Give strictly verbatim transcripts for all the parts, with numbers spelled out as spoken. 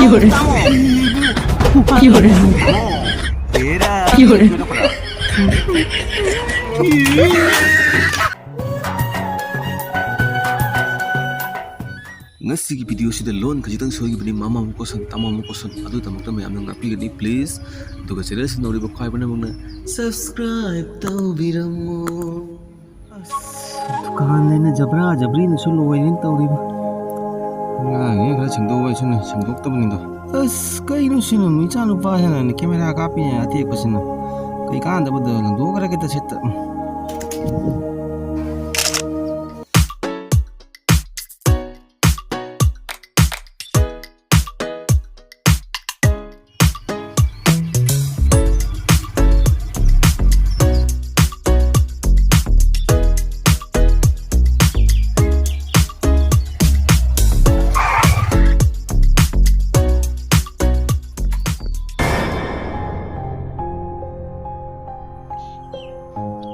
有人，有人，有人。 ꯉꯁꯤꯒꯤ ꯚꯤꯗꯤꯑꯣꯁꯤꯗ ꯂꯣꯟ ꯈꯖꯤꯛꯇꯪ ꯁꯣꯏꯈꯤꯕꯅꯤ, ꯃꯃꯥ ꯑꯃꯨꯛ ꯀꯣꯁꯟ, ꯇꯥꯃꯣ ꯑꯃꯨꯛ ꯀꯣꯁꯟ, ꯑꯗꯨꯒꯤꯗꯃꯛꯇ ꯃꯌꯥꯝꯅ ꯉꯥꯛꯄꯤꯒꯅꯤ please꯫ ꯑꯗꯨꯒ ꯆꯦꯅꯦꯜꯁꯤ ꯅꯧꯔꯤꯕ ꯈ꯭ꯋꯥꯏ ꯄꯨꯝꯅꯃꯛꯅ subscribe ꯇꯧꯕꯤꯔꯝꯃꯣ꯫ ꯑꯁ, ꯗꯨꯀꯥꯟ ꯂꯩꯅ ꯖꯕ꯭ꯔꯥ ꯖꯕ꯭ꯔꯤꯅꯁꯨ ꯂꯣꯏꯔꯦꯅ ꯇꯧꯔꯤꯕ꯫ ꯑꯉꯥꯡꯅꯦ, ꯈꯔ ꯁꯦꯡꯗꯣꯛꯑꯣ ꯍꯥꯏꯁꯤꯅ ꯁꯦꯡꯗꯣꯛꯇꯕꯅꯤꯗꯣ꯫ ꯑꯁ, ꯀꯩꯅꯣ ꯁꯤꯅ, ꯏꯆꯥ ꯅꯨꯄꯥꯁꯤꯅ ꯀꯦꯃꯦꯔꯥ ꯀꯥꯞꯄꯤ ꯑꯇꯦꯛꯄꯁꯤꯅ꯫ ꯀꯩ ꯀꯥꯟꯗꯕꯗ ꯂꯪꯊꯣꯛꯈ꯭ꯔꯒꯦ ꯇꯁꯦꯠꯇ꯫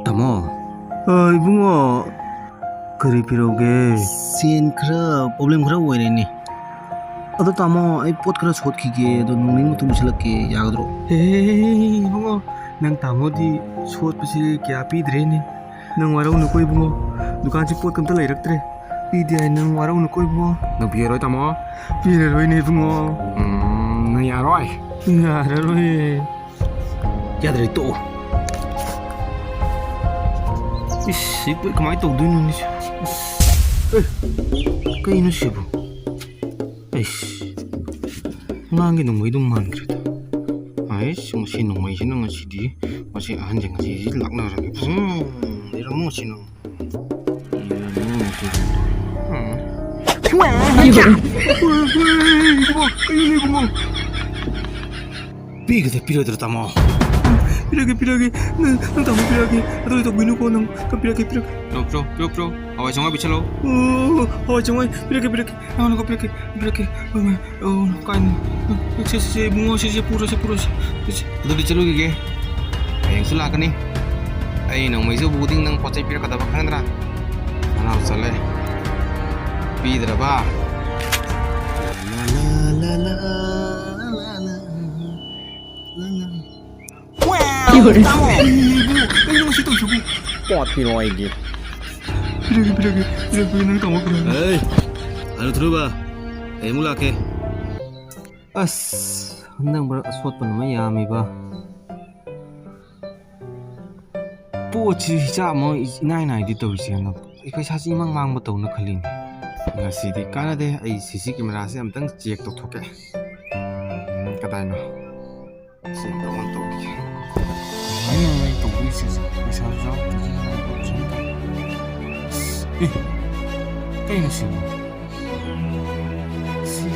ꯇꯥꯃꯣ꯫ ꯑ, ꯏꯕꯨꯡꯉꯣ, ꯀꯔꯤ ꯄꯤꯔꯧꯒꯦ? ꯁꯦꯟ ꯈꯔ problem ꯈꯔ ꯑꯣꯏꯔꯦꯅꯦ꯫ ꯑꯗꯣ ꯇꯥꯃꯣ, ꯑꯩ ꯄꯣꯠ ꯈꯔ ꯁꯣꯠꯈꯤꯒꯦ, ꯑꯗꯣ ꯅꯣꯡ ꯅꯤꯅꯤ ꯃꯇꯨꯡꯗ ꯁꯤꯜꯂꯛꯀꯦ, ꯌꯥꯒꯗ꯭ꯔꯣ? ꯍꯦ, ꯍꯦ, ꯍꯦ, ꯍꯦ, ꯏꯕꯨꯡꯉꯣ, ꯅꯪ ꯇꯥꯃꯣꯗꯤ ꯁꯣꯠꯄꯁꯤ ꯀꯌꯥ ꯄꯤꯗ꯭ꯔꯦꯅꯦ꯫ ꯅꯪ ꯋꯥꯔꯧꯅꯨꯀꯣ ꯏꯕꯨꯡꯉꯣ, ꯗꯨꯀꯥꯟꯁꯤ ꯄꯣꯠ ꯀꯝꯇ ꯂꯩꯔꯛꯇ꯭ꯔꯦ꯫ ꯄꯤꯗꯦ ꯍꯥꯏ ꯅꯪ ꯋꯥꯔꯧꯅꯨꯀꯣ ꯏꯕꯨꯡꯉꯣ꯫ ꯅꯪ ꯄꯤꯔꯔꯣꯏ ꯇꯥꯃꯣ? ꯄꯤꯔꯔꯣꯏꯅꯦ ꯏꯕꯨꯡꯉꯣ꯫ ꯎꯝ, ꯅꯪ ꯌꯥꯔꯣꯏ꯫ ꯌꯥꯔꯔꯣꯏ꯫ ꯌꯥꯗ꯭ꯔꯦ, ꯇꯣꯛꯑꯣ꯫ ꯏꯁ, ꯁꯤ ꯄꯣꯠ ꯀꯃꯥꯏꯅ ꯇꯧꯗꯣꯏꯅꯣꯅꯦ ꯁꯤ? ꯑꯦ, ꯀꯩꯅꯣ ꯁꯤꯕꯨ? ꯑꯩꯁ, ꯑꯉꯥꯡꯒꯤ ꯅꯣꯡꯃꯩꯗꯨ ꯃꯥꯟꯈ꯭ꯔꯦꯗ꯫ ꯑꯩꯁ, ꯃꯁꯤ ꯅꯣꯡꯃꯩꯁꯤꯅ ꯉꯁꯤꯗꯤ, ꯃꯁꯤ ꯑꯍꯟꯁꯤꯡ ꯑꯁꯤ ꯂꯥꯛꯅꯔꯒꯦ꯫ ꯎꯝ, ꯂꯩꯔꯝꯃꯣ ꯁꯤꯅ꯫ ꯂꯩꯔꯝꯃꯣ ꯁꯤꯅ꯫ ꯎꯝ꯫ ꯏꯕꯣ, ꯀꯩꯅꯣ ꯏꯕꯨꯡꯉꯣ? ꯄꯤꯒꯗ꯭ꯔꯥ ꯄꯤꯔꯣꯏꯗ꯭ꯔꯥ, ꯇꯥꯃꯣ? ꯄꯤꯔꯒꯦ, ꯄꯤꯔꯒꯦ꯫ ꯅꯪ, ꯅꯪ ꯇꯥꯃꯣ ꯄꯤꯔꯒꯦ꯫ ꯑꯗꯨ ꯇꯧꯕꯤꯅꯨꯀꯣ, ꯅꯪ꯫ ꯄꯤꯔꯒꯦ, ꯄꯤꯔꯒꯦ꯫ ꯄꯤꯔꯣ, ꯄꯤꯔꯣ, ꯄꯤꯔꯣ, ꯄꯤꯔꯣ꯫ ꯍꯋꯥꯏ ꯆꯦꯡꯋꯥꯏ ꯄꯤꯁꯜꯂꯣ꯫ ꯑꯣ, ꯍꯋꯥꯏ ꯆꯦꯡꯋꯥꯏ꯫ ꯄꯤꯔꯒꯦ, ꯄꯤꯔꯒꯦ꯫ ꯅꯪꯉꯣꯟꯗ ꯄꯤꯔꯛꯀꯦ, ꯄꯤꯔꯛꯀꯦ꯫ ꯑꯣ, ꯀꯥꯏꯅꯣ? ꯁꯦ, ꯁꯦ, ꯁꯦ, ꯏꯕꯨꯡꯉꯣ, ꯁꯦ, ꯁꯦ, ꯄꯨꯔꯣ, ꯁꯦ, ꯄꯨꯔꯣ, ꯁꯦ, ꯁꯦ꯫ ꯑꯗꯨꯗꯤ ꯆꯠꯂꯨꯈꯤꯒꯦ꯫ ꯍꯌꯦꯡꯁꯨ ꯂꯥꯛꯀꯅꯤ꯫ ꯑꯩ ꯅꯣꯡꯃꯩꯁꯦ ꯎꯕ ꯈꯨꯗꯤꯡ ꯅꯪ ꯄꯣꯠ ꯆꯩ ꯄꯤꯔꯛꯀꯗꯕ ꯈꯪꯒꯗ꯭ꯔꯥ? ꯅꯅꯥꯎ ꯆꯠꯂꯦ꯫ ꯄꯤꯗ꯭ꯔꯕ? ꯂꯥ, ꯂꯥ, ꯂꯥ, ꯂꯥ꯫ ꯇꯥꯃꯣ! ꯏꯕꯨ, ꯀꯩꯅꯣ ꯃꯁꯤ ꯇꯧꯔꯤꯁꯤꯕꯨ? ꯄꯣꯠ ꯄꯤꯔꯛꯑꯣ ꯑꯩꯒꯤ꯫ ꯄꯤꯔꯒꯦ, ꯄꯤꯔꯒꯦ, ꯄꯤꯔꯒꯦ, ꯄꯤꯔꯒꯦ, ꯅꯪ ꯇꯥꯃꯣ ꯄꯤꯔꯒꯦ꯫ ꯑꯦ, ꯑꯅꯨꯊ꯭ꯔꯨꯕ, ꯑꯩ ꯑꯃꯨꯛ ꯂꯥꯛꯀꯦ꯫ ꯑꯁ, ꯍꯟꯗꯛ ꯃꯔꯛ ꯑꯁꯣꯠꯄꯅ ꯃꯩ ꯌꯥꯝꯃꯤꯕ꯫ ꯄꯣꯠꯁꯤ ꯍꯤꯁꯥꯞ ꯑꯃ ꯏꯅꯥꯏ ꯅꯥꯏꯗꯦ ꯇꯧꯔꯤꯁꯦ ꯍꯟꯗꯛ꯫ ꯑꯩ ꯄꯩꯁꯥꯁꯤ ꯏꯃꯥꯡ ꯃꯥꯡꯕ ꯇꯧꯅ ꯈꯜꯂꯤꯅꯦ꯫ ꯉꯁꯤꯗꯤ ꯀꯥꯟꯅꯗꯦ, ꯑꯩ ꯁꯤ ꯁꯤ ꯀꯦꯃꯦꯔꯥꯁꯦ ꯑꯝꯇꯪ ꯆꯦꯛ ꯇꯧꯊꯣꯛꯀꯦ꯫ ꯎꯝ, ꯀꯗꯥꯏꯅꯣ? ꯁꯤ ꯑꯝꯇ ꯑꯣꯟ ꯇꯧꯈꯤꯒꯦ꯫ ꯀꯃꯥꯏꯅ ꯑꯩ ꯇꯧꯗꯣꯏꯁꯦ? ꯄꯩꯁꯥꯁꯨ ꯌꯥꯎꯗꯦ꯫ ꯑꯦ, ꯀꯩꯅꯣ ꯁꯤꯕꯨ? ꯁꯤ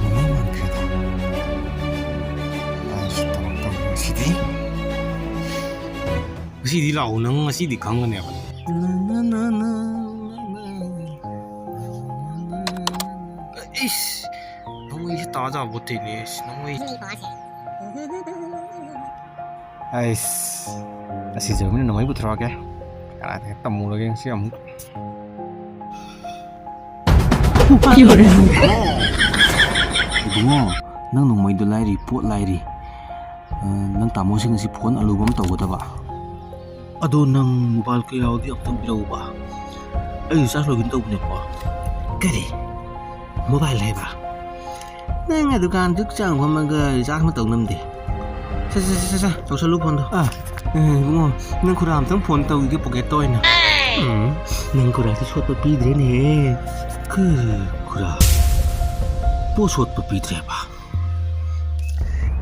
ꯅꯣꯡꯃꯩ ꯃꯥꯟꯈ꯭ꯔꯦꯗ꯫ ꯑꯩꯁꯨ ꯇꯧꯔꯛꯇꯧꯔꯦ ꯉꯁꯤꯗꯤ꯫ ꯉꯁꯤꯗꯤ ꯂꯥꯛꯑꯣ, ꯅꯪ ꯉꯁꯤꯗꯤ ꯈꯪꯒꯅꯦꯕ꯫ ꯏꯁ, ꯅꯣꯡꯃꯩꯁꯤ ꯇꯥꯖꯥꯕꯣꯠꯇꯦꯅꯦ, ꯏꯁ, ꯅꯣꯡꯃꯩ꯫ ꯑꯩꯁ, ꯑꯁꯤ ꯖꯔꯃꯅꯤ ꯅꯣꯡꯃꯩ ꯄꯨꯊꯣꯔꯛꯑꯒꯦ꯫ ꯀꯗꯥꯏꯗꯒꯤ ꯇꯝꯃꯨꯔꯒꯦ ꯉꯁꯤ ꯑꯃꯨꯛ꯫ ꯏꯕꯨꯡꯉꯣ, ꯅꯪ ꯅꯣꯡꯃꯩꯗꯣ ꯂꯥꯏꯔꯤ, ꯄꯣꯠ ꯂꯥꯏꯔꯤ꯫ ꯑ, ꯅꯪ ꯇꯥꯃꯣꯁꯤꯡ ꯑꯁꯤ ꯐꯣꯟ ꯑꯂꯨꯕ ꯑꯃ ꯇꯧꯒꯗꯕ꯫ ꯑꯗꯣ ꯅꯪ ꯃꯣꯕꯥꯏꯜ ꯀꯌꯥ ꯌꯥꯎꯗꯤ ꯑꯝꯇꯪ ꯄꯤꯔꯛꯎꯕ꯫ ꯑꯩ ꯔꯤꯆꯥꯔꯖ ꯂꯣꯏꯒꯅꯤ ꯇꯧꯕꯅꯦꯀꯣ꯫ ꯀꯔꯤ? ꯃꯣꯕꯥꯏꯜ ꯍꯥꯏꯕ? ꯅꯪ ꯗꯨꯀꯥꯟꯗꯨ ꯆꯥꯡ ꯐꯝꯃꯒ ꯔꯤꯆꯥꯔꯖ ꯑꯃ ꯇꯧ ꯉꯝꯗꯦ꯫ ꯁꯦ, ꯁꯦ, ꯁꯦ, ꯁꯦ, ꯁꯦ, ꯇꯧꯁꯜꯂꯨ ꯐꯣꯟꯗꯣ꯫ ꯑꯥ, ꯑꯦ, ꯏꯕꯨꯡꯉꯣ, ꯅꯪ ꯈꯨꯔꯥ ꯑꯝꯇꯪ ꯐꯣꯟ ꯇꯧꯈꯤꯒꯦ ꯄꯣꯀꯦꯠꯇ ꯑꯣꯏꯅ꯫ ꯎꯝ, ꯅꯪ ꯈꯨꯔꯥꯁꯤ ꯁꯣꯠꯄ ꯄꯤꯗ꯭ꯔꯦꯅꯦꯍꯦ꯫ ꯀꯔꯤ ꯈꯨꯔꯥ? ꯄꯣꯠ ꯁꯣꯠꯄ ꯄꯤꯗ꯭ꯔꯦꯕ?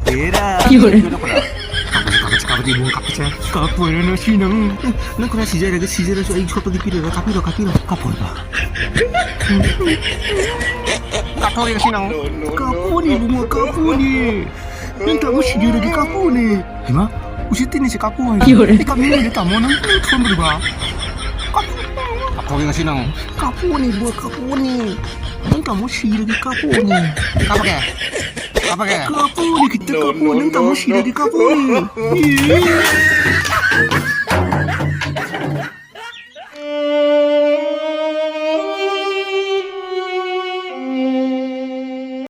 ꯕꯦꯔꯥ! ꯀꯥꯞꯄꯁꯦ, ꯀꯥꯞꯄꯁꯦ, ꯀꯥꯞꯄꯁꯦ, ꯏꯕꯨꯡꯉꯣ, ꯀꯥꯞꯄꯁꯦ꯫ ꯀꯥꯞꯄꯣꯏꯔꯣ ꯅꯁꯤ ꯅꯪ? ꯅꯪ ꯈꯨꯔꯥ ꯁꯤꯖꯔꯒ ꯁꯤꯖꯔꯁꯨ ꯑꯩ ꯁꯣꯠꯄꯗꯤ ꯄꯤꯔꯣꯏꯕ꯫ ꯀꯥꯞꯄꯤꯔꯣ, ꯀꯥꯞꯄꯤꯔꯣ꯫ ꯀꯥꯞꯄꯣꯏꯕ꯫ ꯀꯥꯞꯊꯣꯛꯑꯒꯦ ꯉꯁꯤ ꯅꯪ꯫ ꯀꯥꯞꯄꯣꯅꯤ, ꯏꯕꯨꯡꯉꯣ, ꯀꯥꯞꯄꯣꯅꯤ꯫ ꯅꯪ ꯇꯥꯃꯣ ꯁꯤꯖꯔꯒꯦ ꯀꯥꯞꯄꯣꯅꯤ꯫ ꯍꯩꯃꯥ, ꯎꯁꯤꯠꯇꯦꯅꯦ ꯁꯤ ꯀꯥꯞꯄꯣ ꯍꯥꯏ꯫ ꯌꯣꯔꯦ꯫ ꯑꯩ ꯀꯥꯞꯅꯤꯡꯉꯤꯅꯦ ꯇꯥꯃꯣ, ꯅꯪ, ꯅꯪ ꯊꯣꯟꯕꯗꯨꯕ꯫ ꯀꯥꯞꯄꯣ꯫ ꯀꯥꯞꯊꯣꯛꯑꯒꯦ ꯉꯁꯤ ꯅꯪ꯫ ꯀꯥꯞꯄꯣꯅꯤ, ꯏꯕꯨꯡꯉꯣ, ꯀꯥꯞꯄꯣꯅꯤ꯫ ꯅꯪ ꯇꯥꯃꯣ ꯁꯤꯔꯒꯦ ꯀꯥꯞꯄꯣꯅꯤ꯫ ꯀꯥꯞꯄꯒꯦ꯫ ꯀꯥꯞꯄꯒꯦ꯫ ꯀꯥꯞꯄꯣꯅꯤ, ꯈꯤꯇ ꯀꯥꯞꯄꯣ, ꯅꯪ ꯇꯥꯃꯣ ꯁꯤꯔꯒꯦ ꯀꯥꯞꯄꯣꯅꯤ꯫